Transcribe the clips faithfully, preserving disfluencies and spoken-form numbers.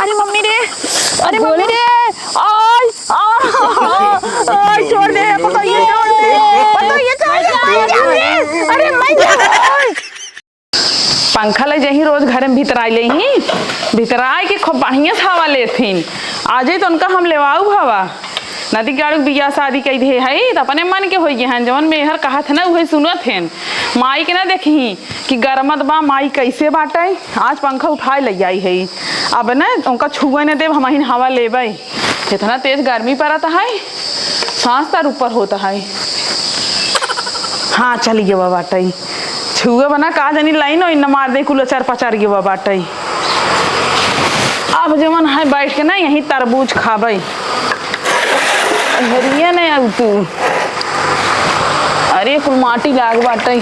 अरे मम्मी रे, अरे मम्मी रे, आय, आ, आय, छोड़ दे, पतोहिया छोड़ दे, पतोहिया छोड़ दे, अरे मम्मी, अरे मैं क्या, आय। पंखा ले जहीं रोज घरे में भितराइ लेहीं, भितराइ के खूब बढ़िया से हवा लेथिन। आजे तो उनका हम लेवाऊ हवा। नदी गाड़ू बियाह शादी कइ दिहे हई, त अपने मन के होइ गए हैं, जवन मेहर कहत है ना, उहे सुनत हैं। माई के ना देखी कि गरमत बा, माई कैसे बाटइ। आज पंखा उठाए लइ आई हई, अब ना उनका छुए न देब, हमहिन हवा लेबइ। इतना तेज गर्मी परत है, सांस तर ऊपर होत है। हाँ, चलि गवा बाटइ। छुए बना का जानी लाइन ओइन मार दे, कुल अचार पचार गवा बाटइ। अब जवन है बैठ के ना यहीं तरबूज खाबइ। हरिये नहीं अब तू। अरे कुल माटी लाग बाटइ।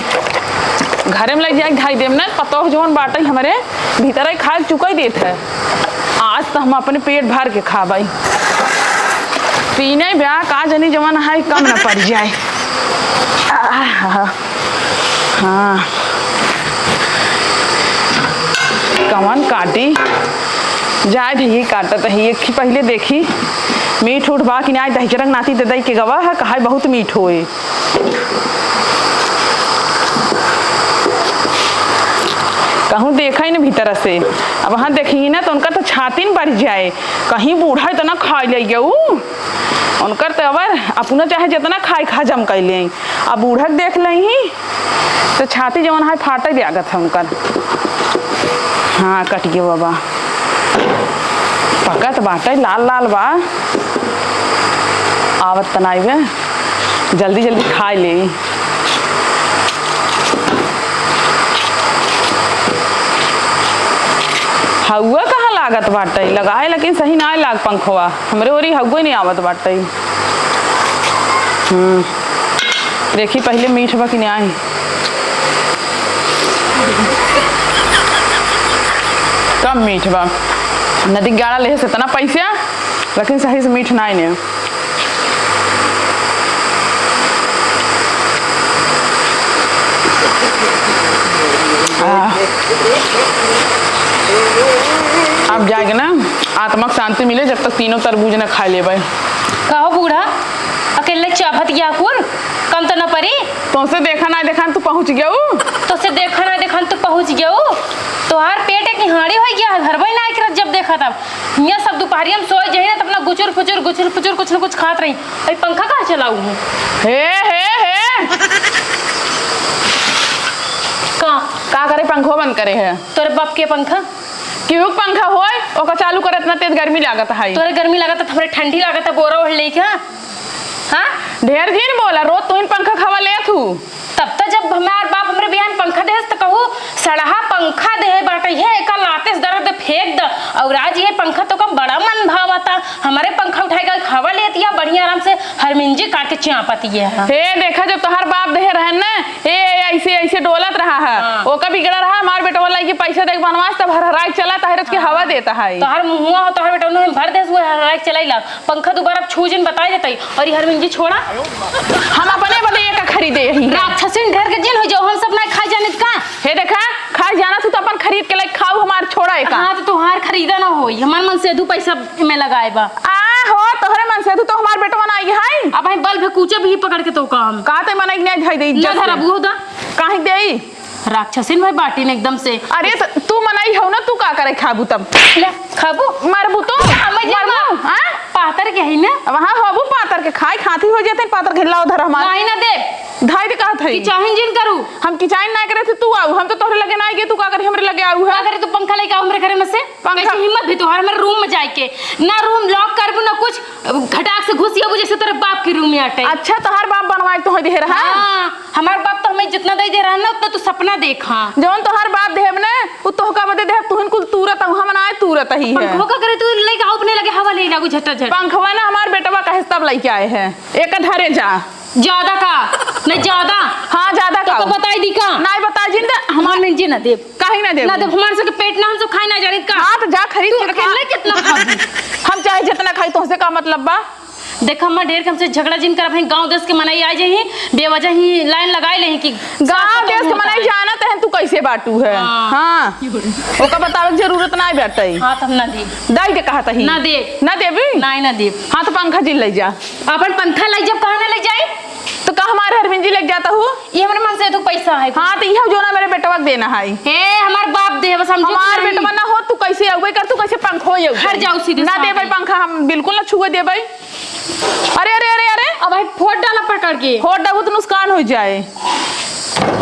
घरे में लग जाए ढाई देम ना, पतोह जवन बाटइ हमरे भीतरइ खाए चुकइ देत है। आज तो हम अपने पेट भर के खाबइ। तीने ब्याह का जनी जवन है कम न पड़ जाए। आहा, हाँ। कवन काटी? जाए दही काटत ही। एक ही पहिले देखी मीठ उठ बा कि नाहीं। दही चरक नाती दे दई के गवा है, कहाई बहुत मीठ होए। कहूँ देखा ही न भीतर से। अब वहाँ देखी ना तो उनका तो छाती न बढ़ जाए, कहीं बूढ़ा इतना खाई ले गऊ। उनकर तो अबर अपना चाहे जितना खाए के हजम कर लें, अब बूढ़ा के देख लें ही तो छाती जवन है फाटे लागत है उनकर। हाँ, कट गयो बाबा। पकत बाटे, लाल लाल बा। आवत तनाई बे, जल्दी जल्दी खाए ले। हउआ कहाँ लागत बाटे, लगाए लेकिन सही ना लाग पंखवा। हमरे ओरी हउए नहीं आवत बाटे। हम्म, देखी पहिले मीठ बा कि नाहीं। कम मीठ बा। नदी गाड़ा लेहे से इतना पैसा, लेकिन सही से मीठ नाहीं ने। आ, अब जाके ना आत्मा के शांति मिले, जब तक तीनों तरबूज ना खा लेबे। कहो बूढ़ा, अकेले चाभत गया कुल, कम तो न परी? तोसे देखा ना देखा तू पहुँच गया ऊ। तोसे देखा ना देखा तू पहुँच गया ऊ। तोहार पेट एक निहाड़ी हो गया है, घर भाई ना एक रात जब देखा तब। हियाँ सब दोपहरिया में सोए जही ना, तो अपना गुचुर फुचुर, गुचुर फुचुर कुछ न कुछ खात रही। अरे पंखा कहाँ चलाऊ हूँ? हे, हे, हे। का? का करे, पंखो बंद करे है? तोरे बाप के पंखा? केहू के पंखा होय, ओका चालू करे, इतना तेज गर्मी लागत है। तोरे गर्मी लागत है, हमरे ठंडी लागत है, बोरा ओढ़ लेके, हाँ? हाँ? ढेर जिन बोला, रोज तू ही पंखा खवा ले तू। तब तो जब हमार बाप हमरे बियाह में पंखा देहस त कहू, "सड़हा पंखा देहे बाटे, ये एका लाते से दर्द फेंक द।" और आज ये पंखा तो का बड़ा मन भावता, हमारे पंखा उठाए का हवा लेतिया, बढ़िया आराम से हरमिंजी काट के चापतिया है। हे देखा, जब तोहार बाप देहे रहन न, ए, ए, ऐसे, ऐसे डोलत रहा है। हाँ। ओका बिगड़ा रहा, हमार बेटवा लाई के पैसा दे के बनवास, तब हरहराए के चला, तहरे के हाँ। हवा देता है। तोहार मुँहवा हो, तोहार बेटवा में भर देस, वो हरहराए के चलाई ला। पंखा दोबारा छू जिन बताई देतई। और ये हरमिंजी छोड़ा। हम अपने बदे ये का खरीदे ही। राक्षसिन ढेर के जिन हो जाओ, हम सब ना खाए जानित का। हे देखा, खाए जाना तू तो अपन खरीद के लाई खाऊ, हमार छोड़ा है का। हाँ, तो तोहार खरीदा ना होई, हमार मन से दू पैसा में लगाए बा। आ हो, तोहरे मन से तू तो हमार बेटवा ना आई है। अब हम बल भे कूचे भी पकड़ के तो काम। का ते मनई के नहीं धई दे ना इज्जत से। धरबू हो दा। काहे देई? राक्षसिन भाई बाटिन एकदम से। अरे त तू मनई हऊ ना, तू का करे खाबू तब? ले, खाबू? मरबू तो? ले, हम मरबू? हाँ? पातर के है ना? वहाँ होबू पातर के, खाई खाती हो जाते पातर के, लाओ धर हमार। नहीं ना दे। धाई दे कहत है। किचाहिन जिन करू। हम किचाहिन ना करे थे, तू आऊ, हम तो तोहरे लगे ना आएगे, तू का करे हमरे लगे आऊ है? का करे तू पंखा लेके आऊ हमरे घरे में से? पंखा। कैसे हिम्मत भी तोहार हमरे रूम में जाए के? ना रूम लॉक करबू ना कुछ, घटाक से घुसियाबू जैसे तोरे बाप के रूम में आटे। अच्छा, तोहार बाप बनवाए के तोहे दिहे रहा? हाँ। हमार बाप तो हमें जितना दे दे रहा ना, उतना तू सपना देखा। जौन तोहार बाप देहब ना, उ तोहका बदे देहब, तुहिन कुल तूरत हऊ, हम ना तूरत ही है। पंखवा का करे तू लेके आओ अपने लगे हवा ले लागू झटा झट। पंखवा ना हमार बेटवा कहे तब लेके आए हैं। एक धरे जा। ज्यादा का? नहीं ज्यादा। हाँ, ज्यादा तो का? तो बताई दी का? नहीं बताई जिन दे, हमार नहीं जी ना देब। काहे ना देब? ना देब, हमार सबके पेट ना, हम सब खाए ना जानित का? हाँ, तो जा खरीद तू के खा। अकेले कितना खाबू? हम चाहे जितना खाई, तोहसे का मतलब बा? देखा अम्मा, ढेर के हमसे झगड़ा जिन करब, हैं गाँव देश के मनई आ जाई, बेवजह ही लाइन लगाई लेही कि गाँव देश के मनई जानत हैं तू कैसे बाटू है। हाँ। हाँ। ओका बतावे के जरूरत नाहीं बाटइ। हाँ, तब ना दे। दाई दे कहत ही। ना दे। ना देबी? नाहीं, ना देब। हाँ, तो पंखा जिन लइ जा। अपन पंखा लइ जब कहाँ ना लइ जाई? तो का हमारे हरमिन जी लइ जाता हूँ? ये हमरे मनसेधु क पैसा है। हाँ, तो इहे जोना मेरे बेटवा के देना है। हे, हमार बाप दे, बस हम हमार बेटवा ना हो, तू कैसे अउबे कर, तू कैसे पंखो अउबे? हट जाओ सीधे ना सामने। देबे पंखा, हम बिल्कुल ना छुए देबे। अरे, अरे, अरे, अरे। अब भाई फोड़ डाला पकड़ के। फोड़ डालू तो नुकसान हो जाए।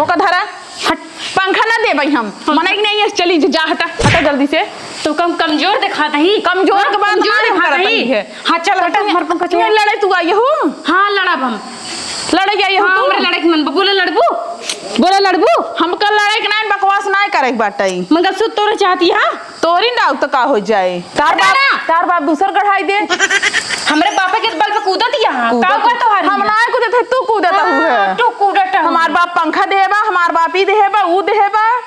ओका धरा, हट, पंखा ना देबे हम। हम मनई नहीं है, चली जा, हटा, हटा जल्दी से। तो कम कमजोर दिखात ही। कमजोर हाँ, के बात कमजोर ना दिखात ही। है। हाँ, चल, हटा, हमार पंखा छोड़। ये लड़े तू आई हूँ? हाँ, लड़ब हम। लड़े आई हूँ हाँ, तू? हमरे लड़े के मन बा। बोले लड़बू? बोले लड़बू? हमका लड़े के नाहीं, बकवास नाहीं करे के बाटे। मंगलसूत्र तोरे चाहती है? तोरी ना तो का हो जाए? तार बाप, तार बाप दूसर गढ़ाई दे। हमरे बापे के बल पे कूदत यहाँ। का कूदत हुआ तोहार हम यहाँ? ना कूदत है, तू कूदत हाँ, हूँ है। तू कूदत हूँ। हमार बाप पंखा देबा, हमार बाप ई देबा, ऊ देबा।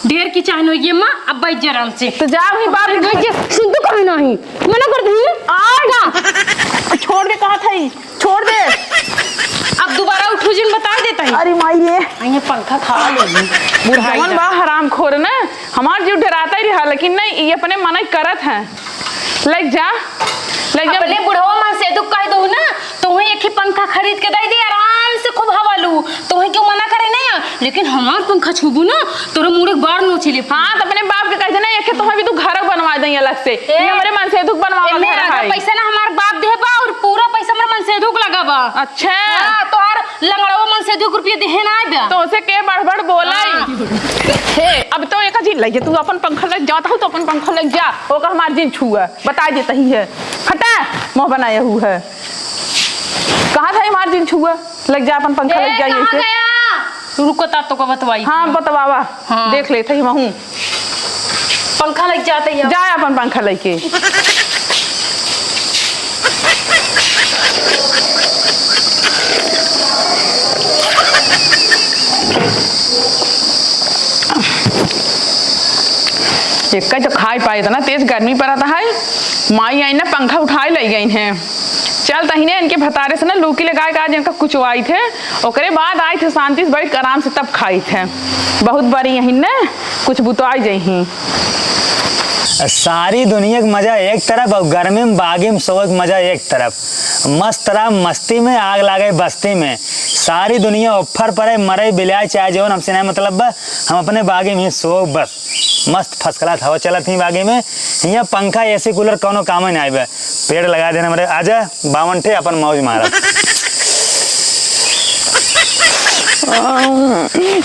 ढेर की चाहनो ये माँ, अब बैठ जा आराम से। तो जा वही बाप बैठ जा, सुन तो कहे नहीं, मना कर दही। आ का? छोड़ दे कहा था ही, छोड़ दे। अब दोबारा उठू जिन बता देता है। अरे माई रे। ये पंखा खा ले बुढ़ाई जवन बा हरामखोर ना, हमार जीव डराता ही रहा, लेकिन नहीं, ये अपने मन ही करत है। लग जा, लग जा। अपने बुढ़वा मनसेधु क कह दो ना, तोहे एक ही पंखा खरीद के दे दे, आराम से खूब हवा लू। तोहे क्यों मना करे ना, लेकिन हमार पंखा छूबू ना, तोरे मुड़े बार नोची ले। हाँ, तो अपने बाप के कह देना, एक ही तोहे भी तू घर बनवा दे अलग से। ए, ये हमरे मनसेधु क बनवावा ए, घर मेरा है। पैसा ना हमार बाप देबा और पूरा पैसा हमरे मनसेधु क लगाबा। अच्छा। हाँ, तोहार लंगड़वा मनसेधु क रुपया देहे ना आइबा। तो उसे के बढ़ बढ़ बोला। हाँ। हे, अब तो एक जी लग जा, तू अपन पंखा लग जाता हूँ तो अपन पंखा लग जा, ओका हमार जिन छुआ। बता देता ही है। हटा, मुँह बनाया हु है। कहा था हमार जिन छुआ? लग जा अपन पंखा ए, लग जा कहाँ ऐसे। गया? रुको ता तो को बतवाई। हाँ, बतवावा। हाँ। देख ले थई महू। पंखा लग जाते ही अब। जा अपन पंखा लेके। एक तो खाए पाए, इतना तेज गर्मी पड़त है, माई आई ना पंखा उठाए लइ गइन हैं। चल तहिने इनके भतारे से ना लूकी लगाए का आज इनका कुचवाई थे, ओकरे बाद आई थे शांति से बैठ के आराम से तब खाई थे। बहुत बड़ी यही ना कुछ बुतवाई जइही। सारी दुनिया के मजा एक तरफ और गर्मी में बागी में सोए के मजा एक तरफ। मस्त रहा मस्ती में, आग लागे बस्ती में। सारी दुनिया उफर पड़े, मरे बिलाए चाहे जौन, हमसे नहीं मतलब बा। हम अपने बागी में ही सोए बस। मस्त first class हवा चलत ही बागी में। हियाँ पंखा, AC, cooler कौनो काम ही ना आइबे। पेड़ लगा देना हमरे, आजा बावन ठे अपन मौज मारब।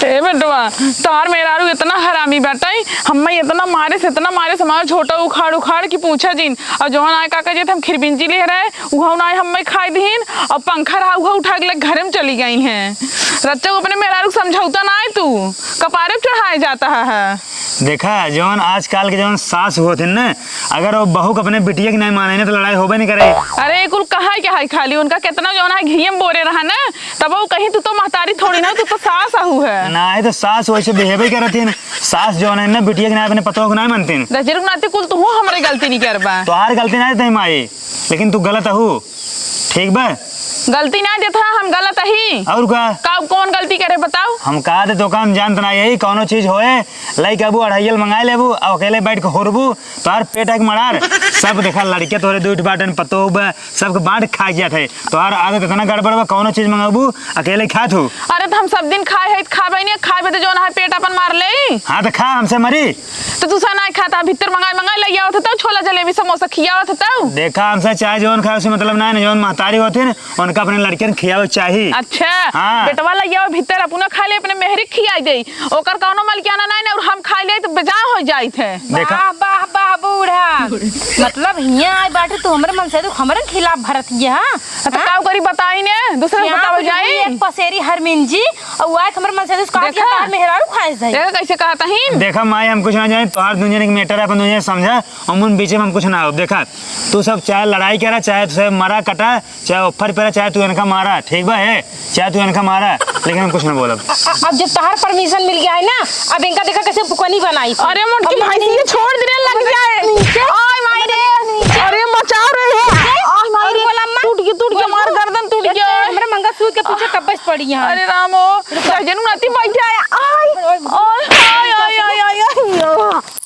ए बेटवा, तोहार मेहरारू इतना हरामी बाटे, हम्मे इतना मारे से, इतना मारे से, हमारा झोटा उखाड़ उखाड़ के पूछा जिन। और जौन आए काका जी, हम खिरबिंजी ले रहे, उहाँ ना आए, हम्मे खाए दीन, और पंखा रहा, उहाँ उठा के ले घरे में चली गई हैं। रच्चा को अपने मेहरारू को समझौता ना आए तू, कपारे पे चढ़ाए जाता है। देखा, जौन आजकल के जौन सास होत हैं ना, अगर वो बहू के अपने बिटिया की नहीं माने ना, तो लड़ाई होबे नहीं करे। अरे, कुल कहा क्या है खाली, उनका कितना जौन है घी में बोरे रहा ना, तब वो कहीं, "तू तो महतारी थोड़ी ना, तू तो सास आहू है।" ना, ये तो सास वैसे behave ही करत है ना। सास जौन है ना, बिटिया के ना अपने पतोह को ना मानते हैं। दजरुक नाती कुल तू हमारे गलती नहीं करबा। तोहार गलती ना है, माई, लेकिन तू गलत आहू। ठीक बा? गलती ना देत हा, हम गलत अही। और का? का, कौन गलती करे बताओ? हम कहा दे तो काम जानत ना यही, कौनो चीज होए, लइके अबू अढ़ाइयल मंगाए लेबू, और अकेले बैठ के होरबू, तोहार पेट है कि मड़ार? सब देखा लड़के तोरे दुइठ बाटन पतोह बा, सबके बांट खा जात है। तोहार आदत इतना गड़बड़ बा, कौनो चीज मंगाबू, अकेले खात हूँ। अरे तो हम सब दिन खाए है, खाबे नहीं, खाए बदे जौन है पेट अपन मार ले। हाँ तो खा, हमसे मरी। तो तू सा ना खाता, भीतर मंगाए, मंगाए लइ आवत हतौ, छोला जलेबी समोसा खियावत हतौ। देखा, हमसे चाहे जौन खाए, उसे मतलब ना है, जौन महतारी होती है ना, उनका अपने लड़कियन खियावे चाही। अच्छा, हाँ। बेटवा लइ आवे भीतर, अपना खा ले, अपने मेहरी खियाई दे, ओकर कौनो मलकियाना नहीं ना, और हम खा ले तो बेजान हो जाइत है। देखा। वाह, वाह, वाह, बूढ़ा। मतलब हियाँ आए बाटे तू हमरे मनसेधु, हमरे खिलाफ भरत हिया, हाँ? तो हाँ? का करी बताई ने, दूसरे को बतावल जाई। एक पसेरी हरमिन जी, और आए हमरे मनसेधु से कहा कि देखा? तार मेहरारू खाए जाई। देखा कैसे कहत ही? देखा माई, हम कुछ ना जाने, तोहार दुनिया के matter है, अपन दुनिया समझा, हम उन बीचे में हम कुछ ना हो। देखा, तू सब चाहे लड़ाई करा, चाहे तुझे मरा कटा, चाहे ऊपर पड़ा, चाहे तू इनका मारा, ठीक बा है, चाहे तू इनका मारा, लेकिन हम कुछ ना बोलब। अ-, अ-, अब जब तोहार permission मिल गया है ना, अब इनका देखा कैसे बुकनी बनाई। अरे मोटकी भैंसी, ये छोड़ दे रे, लग जाए। नीचे। आय माई रे। नीचे। अरे मचा रहे हैं। नीचे। आय माई रे। बोला अम्मा। टूट गई, टूट गई। यहाँ। अरे राम हो, दहिजरू नाती बैठे आया। आय, आय, आय।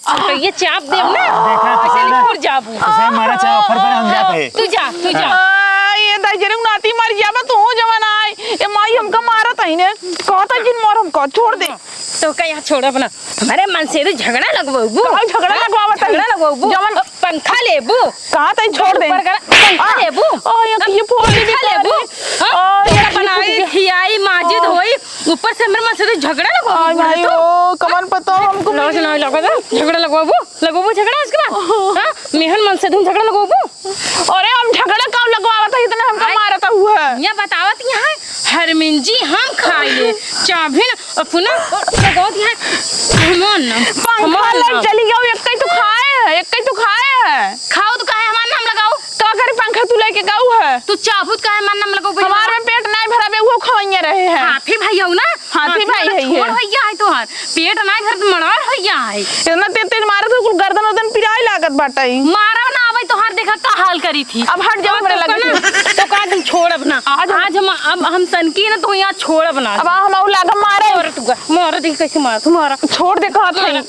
अब तो ये चाप देब ना, देखा, ऐसे तुझे ना, निकुर जाबू। उसे मारा चाहे offer करे, हम जात है। तू जा, तू जा। आ, ये दहिजरू नाती मर जाबा, तू हो जवान आय। ये माई हमका मारत है ने, कहता जिन मार हमका, छोड़ दे। तो का यहाँ छोड़ब ना? हमरे मनसेधू झगड़ा लगवाबू। का झगड़ा हाँ? लगवावत है? झगड़ा लगवाबू। जवन पंखा लेबू। कहाँ तई छोड़ दे? ऊपर करा, पंखा आ, लेबू। आ, ये, ये फोड़ दे, पंखा लेबू। हाँ? आ, ये तोका बनाई, खियाई, माजी धोई, ऊपर से हमरे मनसेधू झगड़ा लगवाबू, आ, बोले भाई, तो। ओ, कमन पता हमको लाज नहीं लगता? झगड़ा लगवाबू, लगवाबू झगड़ा उसके बाद? हाँ? मेहन मनसेधू झगड़ा लगवाबू? अरे, हम झगड़ा काउ लगवावत है, इतना हमका आई, मारत हुआ है। ये बतावत यहाँ है, हरमिंजी हम खाई ले, चाभिन अपना लगवावत यहाँ है, कमन ना, पंखा कमन ले ना। चली गऊ, एक ही तो खाए है, एक ही तो खाए है। खाऊ तो काहे हमार नाम लगाऊ? का करे पंखा तू लेके गऊ है? तू चाभू तो काहे हमार नाम लगाऊ, हमार में पेट नहीं भराबे, वो खवैया रहे हैं। हाथी भाई हो ना? हाथी हाथी भाई वाला है ये। छोड़ भैया है तोहार। पेट नाई भरत, मड़ार हो गया है। इतना तेज तेज मारत हो, कुल गर्दन उर्दन पिराए लागत बाटे। मारा ना आवे तोहार, देखा का हाल करी थी। अब हट जाओ अब हमरे तो लगे ना, से। तो का दिन छोड़ब ना। आज हम आज हम, अब हम तनकी ना तो यहाँ छोड़ब ना। अब हम आऊ लागब मारे। मार तू का, मार देख कैसे मार, तू मार। छोड़ दे कहत है।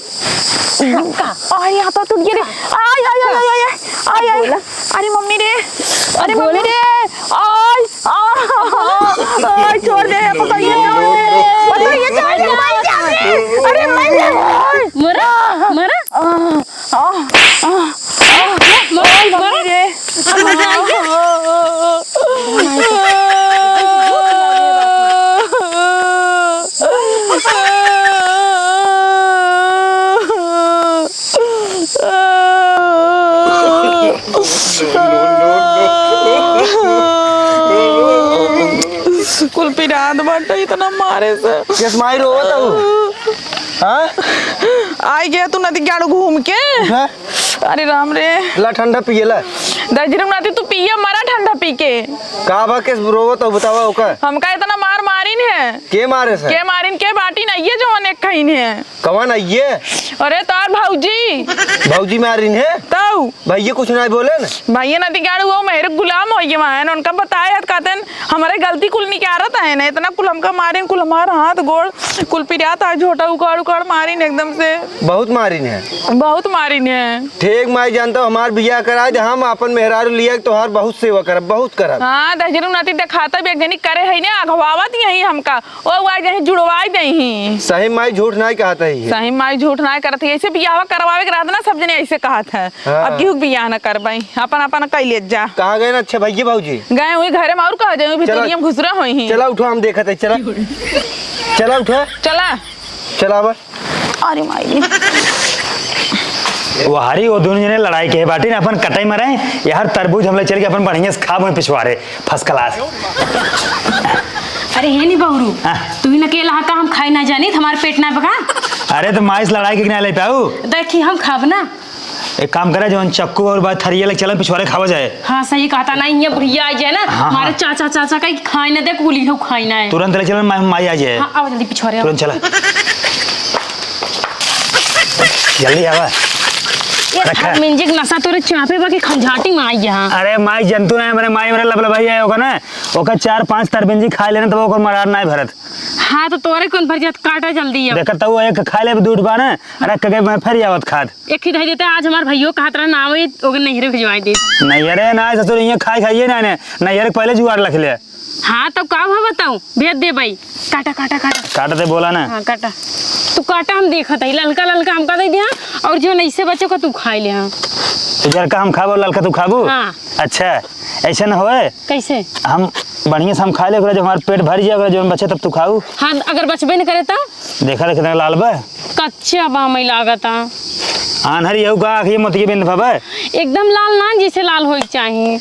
का? आय, हाथ टूट गया रे। आय, आय, आय, आय, आय, आय, आय। बोला। अरे मम्मी रे, अरे बोला। मम्मी रे, आय, आ, आय, छोड़ दे, पता ये क्या है? पता ये क्या है? मर जा रे। अरे मर जा रे। मरा, मरा। आ, आ, आ, आ, मरा, आय, मम्मी मरा। रे। मर जा, आइए। कुल पिरात बाटे इतना मारे से। किस माई रोवत हऊ? हाँ? आई गया तू नदी गाड़ू घूम के। उठा। अरे राम रे। ला ठंडा पिए ला। दहिजरू नाती तू पिए मरा ठंडा पी के। का बा, किस रोवत हऊ बतावा ओका। हमका इतना मार मारिन है। के मारे से? के मारिन के बाटी ना ये जो अनेक कहीन है। कवन है ये? अरे तोर भौजी। भौजी मारिन है? तऊ। भैया कुछ नहीं बोले न? भैया नदी गाड़ू वो मेरे गुलाम हो गए वहाँ, उनका बताए हत कहते हैं, हमारे गलती कुल निकारत है ना, इतना कुल हमका मारिन, कुल हमार हाथ गोड़, कुल पिरात है, झोटा उखाड़ उखाड़ मारिन एकदम से। बहुत मारिन है? बहुत मारिन है। ठीक माई जानता हूँ, हमार बियाह करा दे, हम अपन मेहरारू लिया के तोहार बहुत सेवा करब, बहुत करब। हाँ, दहिजरू नाती देखाता भी एक जनी करे है ना, अगवावत यही हमका। ओ, वा जहीं जुड़वाई देही। सही माई झूठ नाई कहत है ये। सही माई झूठ नाई करत है। ऐसे बियाह करवावे के रहत ना, सब जने ऐसे कहत है। हाँ। अब केहू के बियाह न करबई, अपन अपन कई लेत जा। कहाँ गए ना अच्छे भैया भौजी? गए हुई घरे में, और कहाँ जाए, चला। भितरिया में घुसरा होई ही। चला उठो, हम देखत है, चला। चला उठो। चला। चला अब। अरे माई। वो हरी वो दोनों जने लड़ाई के बाटी ना, अपन कटाई मरे। यार तरबूज हम ले चल के अपन बढ़िया से खाब में पिछवारे। First class। अरे हे नी बहू, हाँ। तू ही न अकेला हा का, हम खाई ना जानी, हमार पेट ना बका। अरे तो माई से लड़ाई के ना ले पाऊ। देखी हम खाब ना। एक काम करे, जवन चक्कू और बात थरिया ले चलन पिछवारे खावा जाए। हाँ सही कहता ना, ये बुढ़िया आ जाए ना, हाँ, हमारे हाँ। चाचा चाचा का ही खाई ना दे, कुली हो खाई ना है। तुरंत ले चलन, माई, माई आ जाए। हाँ, आओ जल्दी पिछवारे आओ। तुरंत चला। जल्दी आवा। ये रखा। हरमिंजी के नशा तोरे चापे बा कि खंजाटी में आई यहाँ। अरे माई जंतु ना है, हमारे माई मेरे लबलबाई है, ओकर ना, ओकर चार पांच तरबिंजी खा लेने तब ओकर मरार ना भरत। हाँ तो तोरे कौन भर जात, काटा जल्दी अब। देखत तो वो एक खा ले, दूध बा ना, रख के मैं फिर आवत खात। एक ही दे देते, आज हमार भइयो कहत रहा ना आवे, ओके नैहरे भिजवाई दे। नैहरे ना ससुर, ये खाई खाइए ना ने, नैहरे पहले जुगाड़ रख ले। हाँ, तब का हुआ बताऊँ? भेज दे भाई। काटा, काटा, काटा। काटा ते बोला ना। हाँ, काटा। तू काटा, हम देखत हई। ललका, ललका हमका दे दिया, और जो नहीं से बचो का तू खाई ले, हाँ। तो जरका हम खाबो, ललका तू खाबू? हाँ। अच्छा, ऐसे न होए। कैसे? हम बढ़िया से हम खा ले, ओकरा जब हमार पेट भर जाए, ओकरा जब हम बचे तब तू खाऊ। हाँ, अगर बचबे न करे तो? देखा, देखा, लाल बा। कच्चा बा, हमें लागता। आन्हर यहू का आँख ये मोतिये बिंद भवे। एकदम लाल ना, जैसे लाल होए के चाही।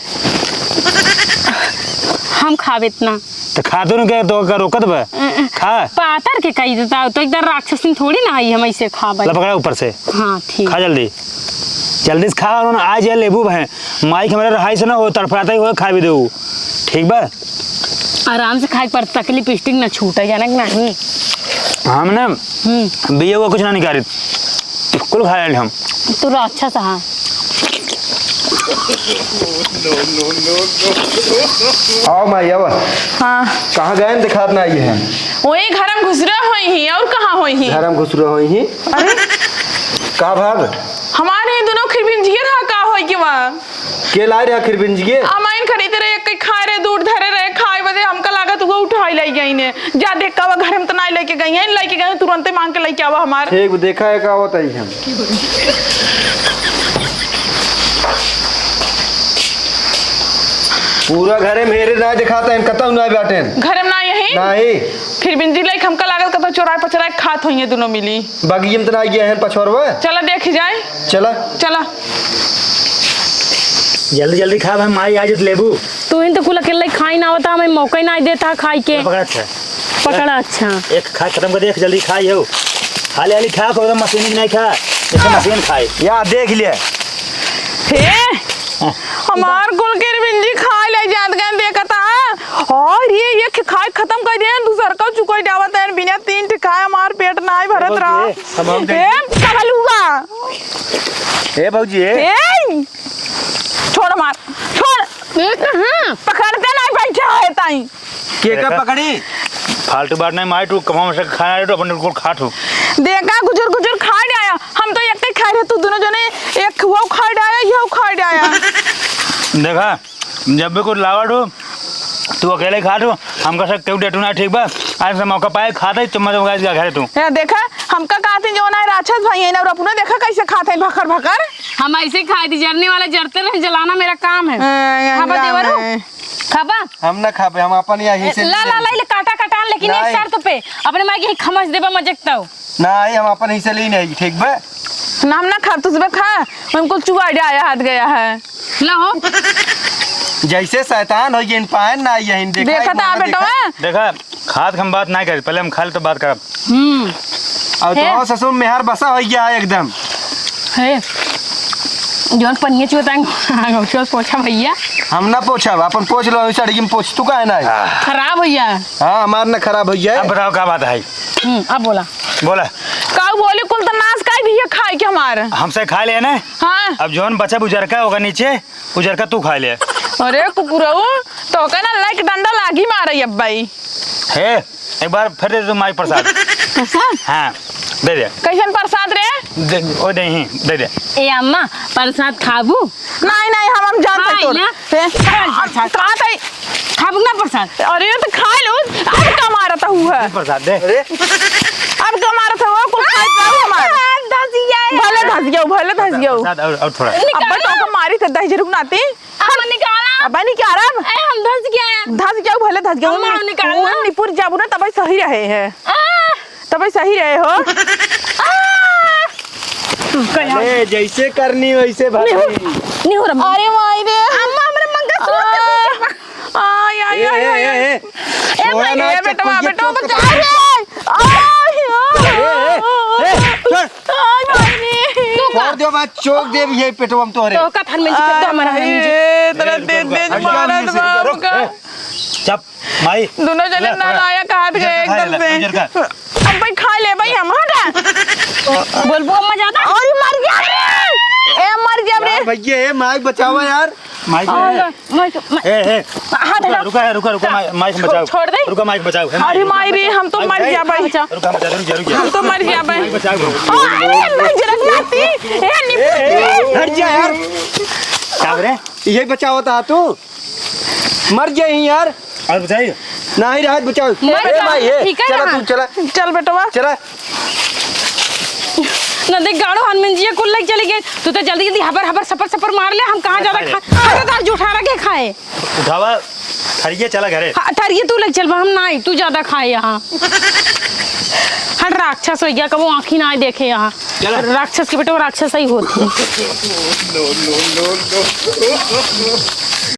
हम खाब इतना। तो खा तो नहीं, तो का रोकत बा? अ, अ, खा। पातर के कही देता, तो एकदम राक्षसिन थोड़ी ना है, हम ऐसे खाब। ला पकड़ा ऊपर से। हाँ, ठीक। खा जल्दी। जल्दी से खा, और ना आ जाए लेबू बहन। माई के हमारे रहाई से ना हो, तड़फड़ाता ही हो, खा भी दे। ठीक बा? आराम से खाए पर तकलीफ स्टिक ना छूटे, जाना कि नहीं? हम ना हम्म। बिये वो कुछ ना निकालित, कुल खा ले हम। तू राक्षस हाँ। आओ माई, आओ। हाँ। कहाँ गए हैं, दिखात ना आई है। वही घर में घुसरे होई ही, और कहाँ होई ही? घर में घुसरे होई ही। अरे? का भाग? हमारे ये दोनों खिरबिंजियर हा का होई के बा? के लाए रहे खिरबिंजियर? अमाइन खरीदे रहे, एक खाए रहे, दूर धरे रहे, खाए बदे हमका लागत वो उठाई लाई गई ने। जा देख का घर में तो नाई लेके गई है, लेके गई तुरंते मांग के लेके आवा हमार। ठीक, देखा है का होता ही हम। पूरा घरे में हेरे ना दिखाता है, कतौ ना बाटेन। घरे में ना यही? नाही। खिरबिंजी लाइक हमका लागल कतौ चोराए पचराए खात होइए दोनों मिली। बगियम त ना गया है पछोरवा। चला देखी जाए। चला। चला। जल्दी जल्दी खा भाई, माई आज लेबू। तू ही तो कुल अकेले खाई ना होता, हमें मौका ही ना देता खाई के। पकड़ा अच्छा। पकड़ा अच्छा। एक खा खत्म कर दे, एक जल्दी खाई हो। हाली हाली खा, कोई मशीन नहीं खा। जैसे मशीन खाए। या देख ले। हे, हाँ। हमार कुल के रिबिंजी खाए ले जात गए देखता। और ये, ये ख-, खाए खत्म कर दिया, दूसर का चुकोई जावत है, बिना तीन ठे खाए हमार पेट ना ही भरत रहा। ए, भौजी, हम, हम ए, कबलुआ। ए, भौजी, ए। ए, छोड़ मार, छोड़। ए, कहाँ? पकड़ते नहीं बैठा है ताई। के का देखा? पकड़ी? फालतू बात नहीं, माई, तू कमाओ से खाना रे, तो अपन बिल्कुल खा तू। देखा, गुजर गुजर खा जाया। हम तो एक ही खा रहे, तू दोनों जने एक वो खा जाया, ये खा जाया। देखा, जब भी कुछ लावट हो, तू अकेले खा तू, हमका सब केहू डेटू ना, ठीक बा? आज से मौका पाए, खा दे, तुम मत घरे तू। या देखा, हमका कहते जो ना राक्षस भाई है ना, और अपना देखा कैसे खाते हैं भकर भकर। हम ऐसे ही खाए थी, जरने वाला जरते रहे, जलाना मेरा काम है। हाँ, हाँ, खाबा हाँ, देवरू? हाँ। खाबा? हम ना खाबे, हम अपन यहीं से ला, ला, ला, ले काटा, काटा, लेकिन एक नहीं। शर्त पे, अपने माई के ही खमच देबा मजे के तौ। नहीं, हम अपन हिस्से ले नहीं, ठीक बा? ना, हम ना खाब, तू सुबह खा, हम कुल चुआ आया, हाथ गया है। ला हो। जैसे शैतान हो, ये इन पायन ना, यहीं देखा, देखा एक था मौका बेटवा? देखा। देखा, खात के हम बात ना करी, पहले हम खा ले तो बात करब। हम्म। और हे। तो ससुर मेहर बसा हो गया है एकदम। हे, जौन पनिया चुअता है, पोछा भैया। हम ना पोछब, अपन पोछ लो, सड़की में पोछ, तू काहे ना आई? खराब भैया। हाँ, हमार ना खराब भैया। अब बताओ का बात है? हम्म, अब बोला। बोला। का बोली, कुल तो नाश कर दिया खाए के हमार। हमसे खा ले ना? हाँ। अब जौन बचा बुजर का होगा नीचे, उजरका तू खा ले। अरे कुकुरऊ, तोका ना लाइक डंडा लागी मारे अब्बाई। हे, एक बार फिर दे दे तू माई प्रसाद। प्रसाद? हाँ, दे दे। कैसन प्रसाद रे? दे, ओ दे ही, दे दे। ए अम्मा, प्रसाद खाबू? नहीं, नहीं, हम, हम जानते खाई तोर। ना। हे? खाई प्रसाद। का तई? खाबू ना प्रसाद? अरे, तो खा लो। अब का मारत हूँ है? प्रसाद दे। अरे। अब का मारत हूँ? कुल खाई पाऊ हमार। धस गया है। भले धस गया, भले धस गया। प्रसाद और, और थोड़ा। अब्बा तो का मारी थे दही जरूर नाती। अम्मा निकाला। अब्बा निकालब। ए, हम धस गया। धस गया, भले धस गया। अम्मा, निकाल ना। निपुर जाबू ना, तबे सही रहे हैं। आ। तबे सही रहे हो। आ। अरे, जैसे करनी वैसे भरनी। नहीं हो रहा। अरे माई रे। अम्मा, हमरे मंगलसूत्र आ। दे दीजिए। आय, आय, ए, आय, ए, आय, ए, आय। ए। ए, छोड़ा भाई, ना, ए, बेटवा, चक्कू ये बेटवा, चोट बचा। अरे, आय, ए, ए, ए, छोड़। आय, माई रे। तू का? छोड़ दे, मैं चोक देब ये पेटवा में तोहरे। तो का थान में जी, तो हमारा थान में जी। ए, तेरा ए, तेज, रुक, तेज रुक, मारत रुक, बाप रुक, का। ए, चुप, माई। दोनों जने ले, नालायक हाथ गए उजर का खा एकदम ले, से। उजर का। अब भाई खा ले भाई, हम हटा। बोलबो अम्मा ज्यादा। अरे मर गया रे। ए मर गया रे। यार भैया, ए माइक बचावा यार। माइक और है। Mic, mic. ए, ए। हाथ रुका, हटा। रुका, रुका, रुका, माइक, माइक छो-, बचाओ। छोड़ दे। रुका, माइक बचाओ। अरे माई रे, हम तो मर गया भाई। रुका, बचा, रुक जा, रुक जा। हम तो मर गया भाई। माइक बचाओ। ओ, अरे, नहीं जरक नाती। ए, निपट ए, ए, हट जा यार। का रे? यही बचाओ था तू। मर गया ही यार। और बचाइए। नहीं रहत बचाओ। मर ए गया। भाई, ए, ठीक है चला ना? तू, चला। चल बेटवा। चला। न देख गाड़ो हनुमान जी कुल लग चली गए। तू तो जल्दी जल्दी हबर हबर सपर सपर मार ले। हम कहाँ ज्यादा खा, खा, खा, खा, जुठारा के खाए। उठावा, थरिये चला घरे। हाँ, थरिये तू लग चल बा, हम ना आई, तू ज्यादा खाए यहाँ। हट राक्षस हो गया, कबो आँखी ना आए देखे यहाँ। चला। राक्षस के बेटवा राक्षस ही होती।